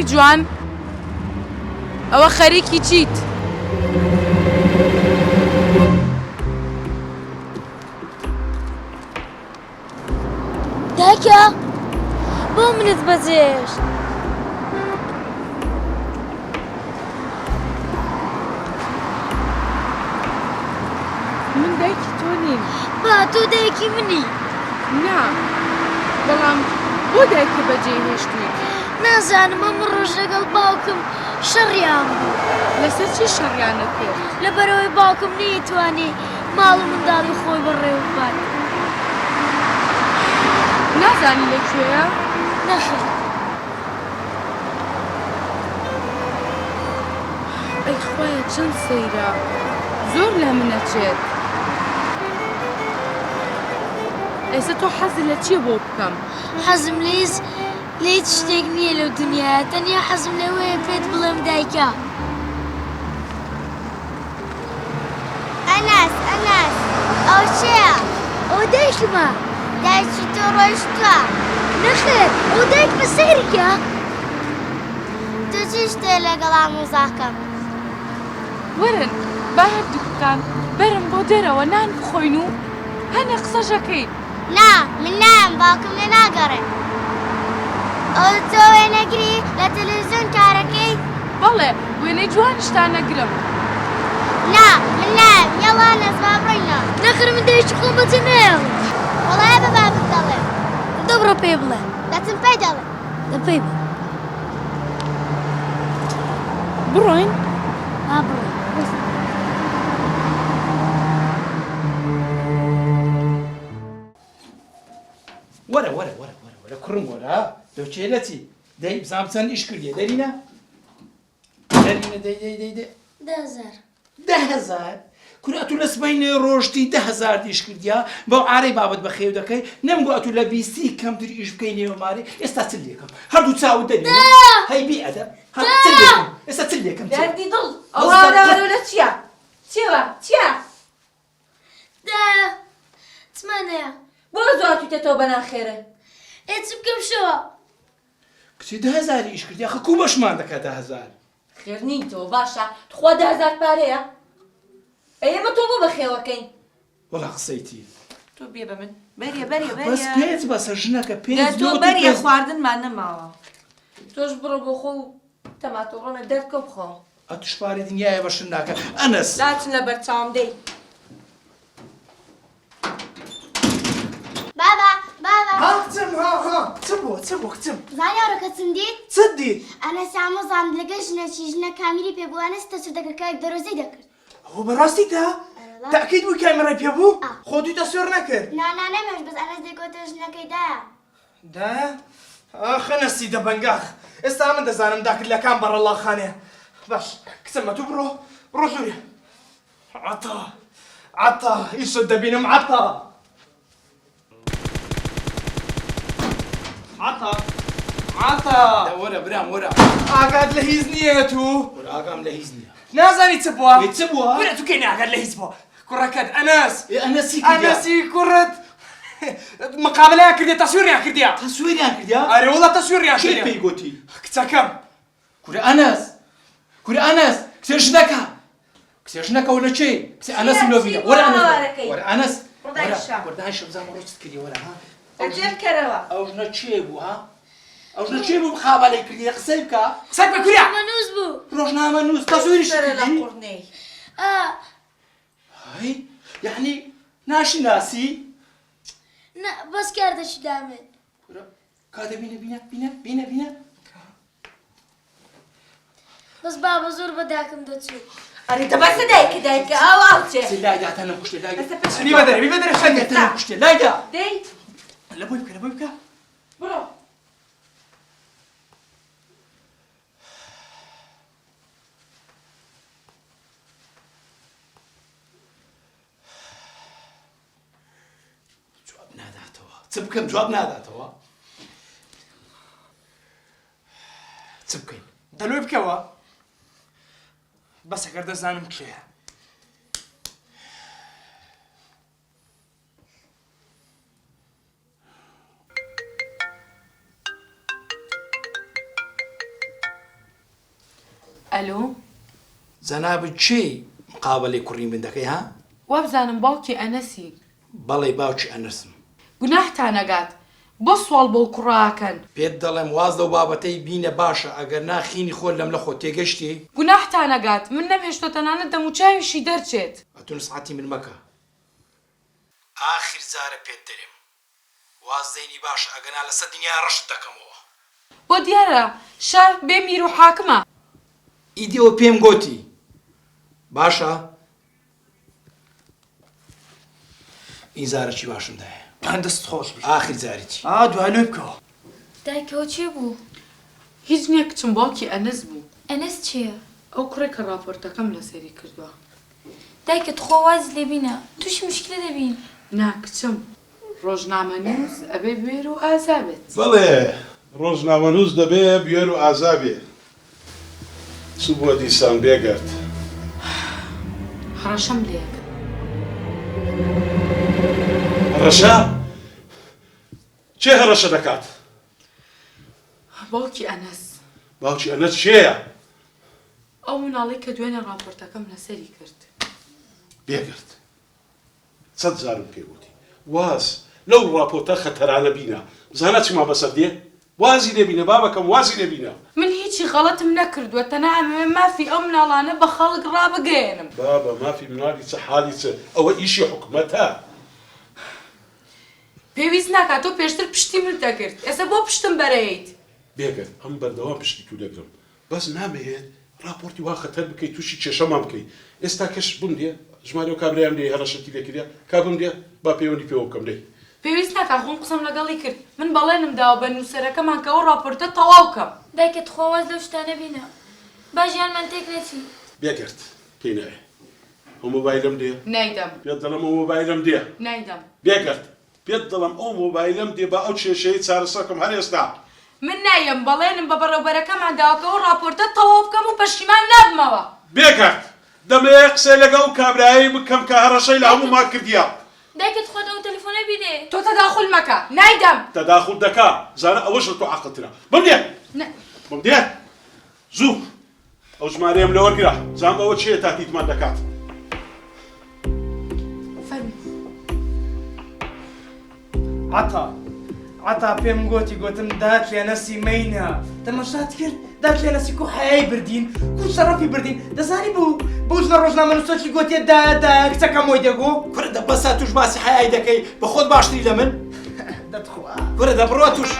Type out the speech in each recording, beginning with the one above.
کوڕی جوان ئەوە خەریکی چیت؟ دایکە بۆ منت بەجێهێشت؟ من دایکی تۆ نیم. با تۆ دایکی منی. نا بەڵام بۆ دایکت بەجێی هێشتوویت؟ نازانم ئەمڕۆش لەگەڵ باوکم شەڕیان بوو. لەسەر چی شەڕیان ئەکرد؟ لەبەرئەوەی باوکم نەیتوانی ماڵ و منداڵی خۆی بەڕێوە ببات. نازانی لە کوێیە؟ نەخێر. ئەی خوایە چەند سەیرە زۆر لە من ئەچێت. ئێستا تۆ حەزت لە چییە بۆ بکەم؟ حەزم لە هیچ لە هیچ شتێک نییە لەو دنیایە تەنیا حەزم لەوەیە پێت بڵێم دایکە. ئەنەس ئەنەس ئەوە کێیە؟ ئەوە دایکمە. دایکی تۆ ڕۆیشتووە. نەخێر ئەوە دایکمە سەیری کە. تۆ چی شتێ لەگەڵ ئامۆزاکەم؟ وەرن با هەردووکتان بەرم بۆ دەرەوە نان بخۆین و هەنێ قسەش ئەکەین. نا من نایەم باوکم لێ ناگەڕێ. ئەوە تۆ وێنەگری لە تەلەفزیۆن کارەکەی؟ بەڵێ وێنەی جوانیشتان ئەگرم. نا من نایەم یەڵا ئەنەس با بڕۆینەوە. نەخێر من دایکی خۆم بەجێ نایەڵم. وەڵایە بە بابت دەڵێم. دە بڕۆ پێی بڵێ. دەچم پێی دەڵێم. دە پێی بڵێ. بڕۆین؟ با بڕۆین. وەرە وەرە وەرە وەرە وەرە کوڕم وەرە تۆ کێ لە چی دەی بزانم چەند ئیش کردیە دەرینە دەرینە دەی دەی دەی دەی 10,000 10,000 کورە ئەتوو لە سبەینێ ڕۆشتی 10,000 ئیش کردیا بەو عارەی بابەت بەخێو دەکەی نەمگو ئەتوو لە بیستی کەمتر ئیش بکەی نێوە مارێ ئێستا چل لێکەم هەردوو چاوت دەرینە هەی بی ئەدەب هەر چل لێکەم ئێستا چل لێکەم چل دەردی دڵ ئەوە لە چییە چییە چییە دایە چمان هەیە؟ بۆ زوو هاتوویتەتەوە بە ناخێرە؟ ئێ چ بکەم شەوە؟ کچێ 10,000ی ئیش کردی ئەخە کوو بەشمان دەکا 10,000؟ خێر نین تۆ باشە تخوا 10,000 پارەیە؟ ئەی ئێمە تۆ بۆ بەخێوەکەین؟ وەڵا قسەی تی. تۆ بێ بە من بەریە بەریە بەس بەریە پێنج بەسە ژنەکە دە پێنج تۆ نۆت و بەریە پێنج خواردنمان نەماوە تۆش بڕۆ بۆ خۆ و تەماتە و ڕۆنە دەرکە و بخۆ. ئەتوش پارەی دنیایە بەشت ناکە ئەنەس. لاچن لە بەرچاوم دەی. بابا بابا. ها کچم ها ها چ بووە چ بووە کچم. زانی ئەوڕۆکە چم دیت؟ چت دیت؟ ئەنەس ئامۆزام لەگەل ژنەکی ژنە کامیری پێ بوو ئەنەس تەسویر دەکرد کە دەرۆزەی دەکرد. ئەوە بەڕاستی تا؟ ئەرەڵا. تەئکید بووی کامیرای پێ بوو؟ ئا. خۆ توی تەسویر نەکرد؟ نا نا نەمێشت بەس ئەنەس دەیگۆتە ژنەکەی دایە. دایە؟ ئاخ ئەنەسی دەبەنگ ئاخ ئێستا من دەزانم داکت لە کام بەڕەڵاخانەیە باش کچم ئەتوو بڕۆ بڕۆ ژوورێ عەتا عەتا ئیشت دەبینم عەتا عەتا عەتا دە وەرە برام وەرە ئاگات لە هیچ نییە ئەتوو وەرە ئاگام لە هیچ نییە نازانی چ بووە ئێ چ بووە؟ کورە تو کەی ئاگات لە هیچ بووە کوڕەکەت ئەنەس ئێ ئەنەسی کردیا ئەنەسی کوڕت مقابلەیان کردیە تەسویریان کردیە تەسویریان کردیا ئەرێ وەڵا تەسویریان کێ کردیە پێی گۆتی کچەکەم کورە ئەنەس کورە ئەنەس کچێ ژنەکە کچێ ژنەکە وە لە کێی کچێ ئەنەسم لۆ بینە وەرە ئەنەس وەرە ئەنەس وەرە وەرە دایشە بزانم ڕۆ چت کردیە وەرە ها ئەجێل کەرەوە ئەو ژنە کێ بوو ها ئەو ژنە کێ بوو مقابەلەی کردیە قسەی بکە قسەت بە کورە ڕۆژنامەنووس بوو ڕۆژنامەنووس تەسویریشی سەرە لە کردی قوڕنەی ئا هەی یەعنی ناشیناسی؟ نا بەس کاردەچی دامێت. کورە کاتە بینە بینە بینە بینە بینە. بەس بابە زۆر بە داکم دەچوو. ئەرێ دە بەسە دایکە دایکە ئاو ئاو چێ. لایدا تەنم کوشتێ لایدا. بیبە دەرێ بیبە دەرێ شەنگە. تەنم کوشتێ لایدا. دەی. لە بۆی بکە لە بۆی بکە. بڕۆ. جواب ناداتەوە چ بکەم جواب ناداتەوە چ بکەین دەلۆی بکەوە بەس ئەگەر دەزانم کێیە ئەلۆ. جەنابت کێی مقابەلەی کوڕی من دەکەی ها؟ وابزانم باوکی ئەنەسی. بەڵێ باوکی ئەنەسم. گوناحتان ئەگات بۆ سواڵ بەو کوڕە ئەکەن. پێت دەڵێم واز لەو بابەتەی بینە باشە ئەگەر نا خینی خۆت لەملە خۆ تێگەشتی؟ گوناحتان ئەگات من نەمهێشتوە تەنانەت دەموچاویشی دەرچێت. ئەتو نسحەتی من مەکە ئاخیر جارە پێت دەرێم واز دەینی باشە ئەگەنا لەسەر دنیای ڕەشت دەکەمەوە. بۆ دیارە شار بێ میر و حاکمە. ئیدی ئەوە پێم گۆتی باشە ئینزارەکی باشم دایە. دەست خۆش بی. ئاخیر جارێتی. ئا دوای لۆی بکەوە. دایکە ئەوە کێ بوو؟ هیچ نیە کچم باوکی ئەنەس بوو. ئەنەس کێیە؟ ئەو کوڕەی کە ڕاپۆرتەکەم لەسەری کردوە. دایکە تخوا وازی لێ بینە توشی موشکیلە دەبین. نا کچم ڕۆژنامەنووس ئەبێ بوێر و ئازا بێت. بەڵێ ڕۆژنامەنووس دەبێ بوێر و ئازا بێ. چ بووە دیسان بێگەرد؟ هەڕەشەم لێ ئەکرد. هەڕەشە؟ کێ هەڕەشە دەکات؟ باوکی ئەنەس. باوکی ئەنەس کێیە؟ ئەو مناڵەی کە دوێنێ ڕاپۆرتەکەم لەسەری کرد. بێگەرد چەند جارم پێ گۆتی واز لەو ڕاپۆرتە خەتەرانە بینە بزانە چیمان بەسەر دێ وازی لێ بینە بابەکەم وازی لێ بینە. من هیچی غەڵەتم نەکردووە تەنها ئەمەوێ مافی ئەو مناڵانە بە خەڵک ڕابگەیەنم. بابە مافی مناڵی چ حاڵی چ ئەوە ئیشی حکومەتە. پێویست ناکا تۆ پێشتر پشتی منت ئەگرت ئێستا بۆ پشتم بەرەیت. بێگەرد ئەم بەردەوام پشتی تو دەگرم بەس نامەوێت ڕاپۆرتی وا خەتەر بکەی توشی کێشەمان بکەی ئێستا کەش بمدێ ژمارەی ئەو کابرایەم لێی هەڕەشەتی لێ کردیە کا بمدێ با پەیوەندی پێوە بکەم دەی. پێویست ناکا خۆم قسەم لەگەڵی کرد من بەڵێنم داوە بە نوسەرەکەمان کە ئەو ڕاپۆرتە تەواو کەم. دایکە تخوا واز لەو شتانە بینە با ژیانمان تێک نەچی. بێگەرد پێی نایە ئەو مۆبایلەم دێ. نایدەم. پێت دەڵێم ئەو مۆبایلەم دێ. نایدەم. بێگەرد پێت دەڵێم ئەو مۆبایلەم دێ با ئەو کێشەیە چارەسەر کەم هەر ئێستا. من نایەم، بەڵێنم بە بەڕێوبەرەکەمان داوە کە ئەو ڕاپۆرتە تەواو بکەم و پەشیمان نابمەوە. بێگەرد، دەمەوێ قسەی لەگەڵ ئەو کابرایەی بکەم کە هەڕەشەی لە هەموومان کردیە. دایکە تخوا ئەو تەلەفۆنە بیدێ. تۆ تەداخول مەکە، نایدەم. تەداخول دەکا، زانا ئەوەش لە تۆ عاقڵترە. بمدێ، بمدێ، زوو. ئەو ژمارەیەم لە وەرگرە زام ئەوە چیە تاکیتمان دەکات. فەرموو. عەتا عەتا پێم گۆتی گۆتم داکێ نەسی مەینە تەمەشات کرد داکێ نەسی کو حەیای بردین کو شەڕەفی بردین دەزانی بوو بەو ژنە ڕۆژنامەنووسەکی گۆتیە دایە دایە کچەکەم وەی دەگۆ. کورە دە بەسە توش باسی حەیای دەکەی بە خۆت باشتری لە من دەتخوا کورە دە بڕۆ توش.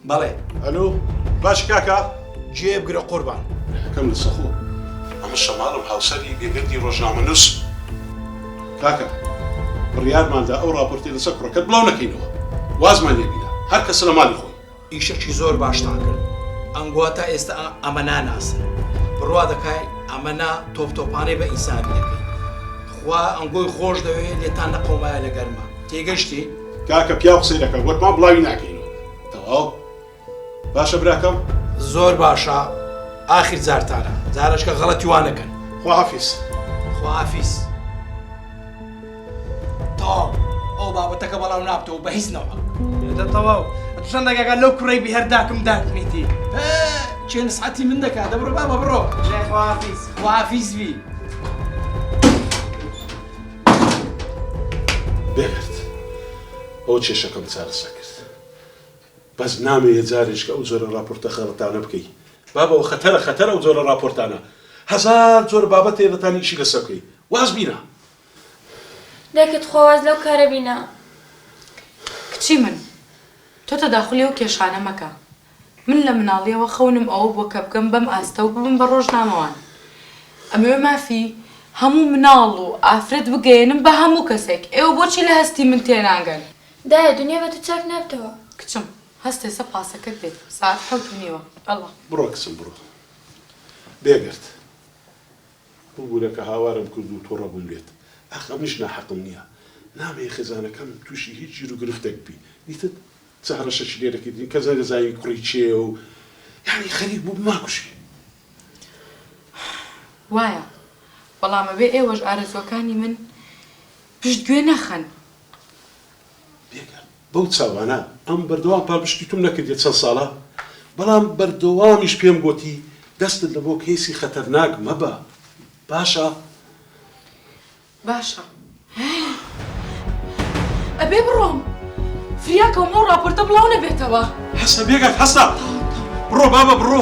بەڵێ. ئەلۆ باشی کاکە؟ گوێ بگرە قوربان. براکەم لەسەخۆ ئەمە شەماڵم هاوسەری بێگەردی ڕۆژنامەنووسم. کاکە بڕیارماندا ئەو ڕاپۆرتەی لەسەر کوڕەکەت بڵاو نەکەینەوە وازمان لێ بینە هەر کەسە لە ماڵی خۆی. ئیشەکی زۆر باشتان کرد ئەنگۆ تا ئێستا ئەمە ناناسن بڕوا دەکای ئەمە نا تۆپ تۆپانەی بە ئینسانی دەکەی خوا ئەنگۆی خۆش دەوێ لێتان نەقەومایە لە گەرما تێگەشتی؟ کاکە پیاو قسەی دەکا گۆتمان بڵاوی ناکەینەوە تەواو باشە براکەم؟ زۆر باشە ئاخیر جارتانە جارەشکە غەڵەتی وا نەکەن. خواحافیز. خواحافیز. تەواو ئەو بابەتەکە بەڵاو نابتەوە بە هیچ نەوعەک. دە تەواو ئەتو چەند دەگاگا لەو کوڕەی بی هەر داکم داکمیتی. کێ نسحەتی من دەکا دە بڕۆ بابە بڕۆ. جای خواحافیز. خواحافیز بی. بێگەرد ئەوە کێشەکەم چارەسەر کرد بەس نامەوێ جارێکە ئەو جۆرە ڕاپۆرتە خەڵەتانە بکەی بابە ئەوە خەتەرە خەتەرە ئەو جۆرە ڕاپۆرتانە هەزار جۆر بابەت هەیە دەتانی ئیشی لەسەر بکەی واز بینە. دایکە تخوا واز لەو کارە بینە. کچی من تۆ تەداخولی ئەو کێشانە مەکە من لە مناڵیەوە خەونم ئەوە بووە کە بگەم بەم ئاستە و ببم بە ڕۆژنامەوان ئەمەوێ مافی هەموو مناڵ و ئافرەت بگەیەنم بە هەموو کەسێک ئێوە بۆچی لە هەستی من تێناگەن؟ دایە دونیا بە تو چاک نابتەوە. کچم هەستە ئێستا پاسەکەت دێت سەعات حەوت و نیوە ئەڵا. بڕۆ کچم بڕۆ. بێگەرد. ببورە کە هاوارم کرد و توڕە بووم لێت. ئاخ ئەمنیش ناحەقم نییە. نامەوێ خێزانەکەم تووشی هیچ گیروگرفتێک بی. دیتت چ هەڕەشەکی لێ دەکردین کەس نەدەزانی کوڕی کێیە و یانی خەریک بوو بمانکوژی. وایە بەڵام ئەبێ ئێوەش ئارەزووەکانی من پشت گوێ نەخەن. بەو چاوانە ئەم بەردەوام پاڵپشتی توم نەکردیە چەند ساڵە بەڵام بەردەوامیش پێم گۆتی دەستت لە بۆ کەیسی خەتەرناک مەبە باشە؟ باشە ئەبێ بڕۆم فریا کەوم ئەو ڕاپۆرتە بڵاو نەبێتەوە. هەستە بێگەرد هەستە بڕۆ بابە بڕۆ.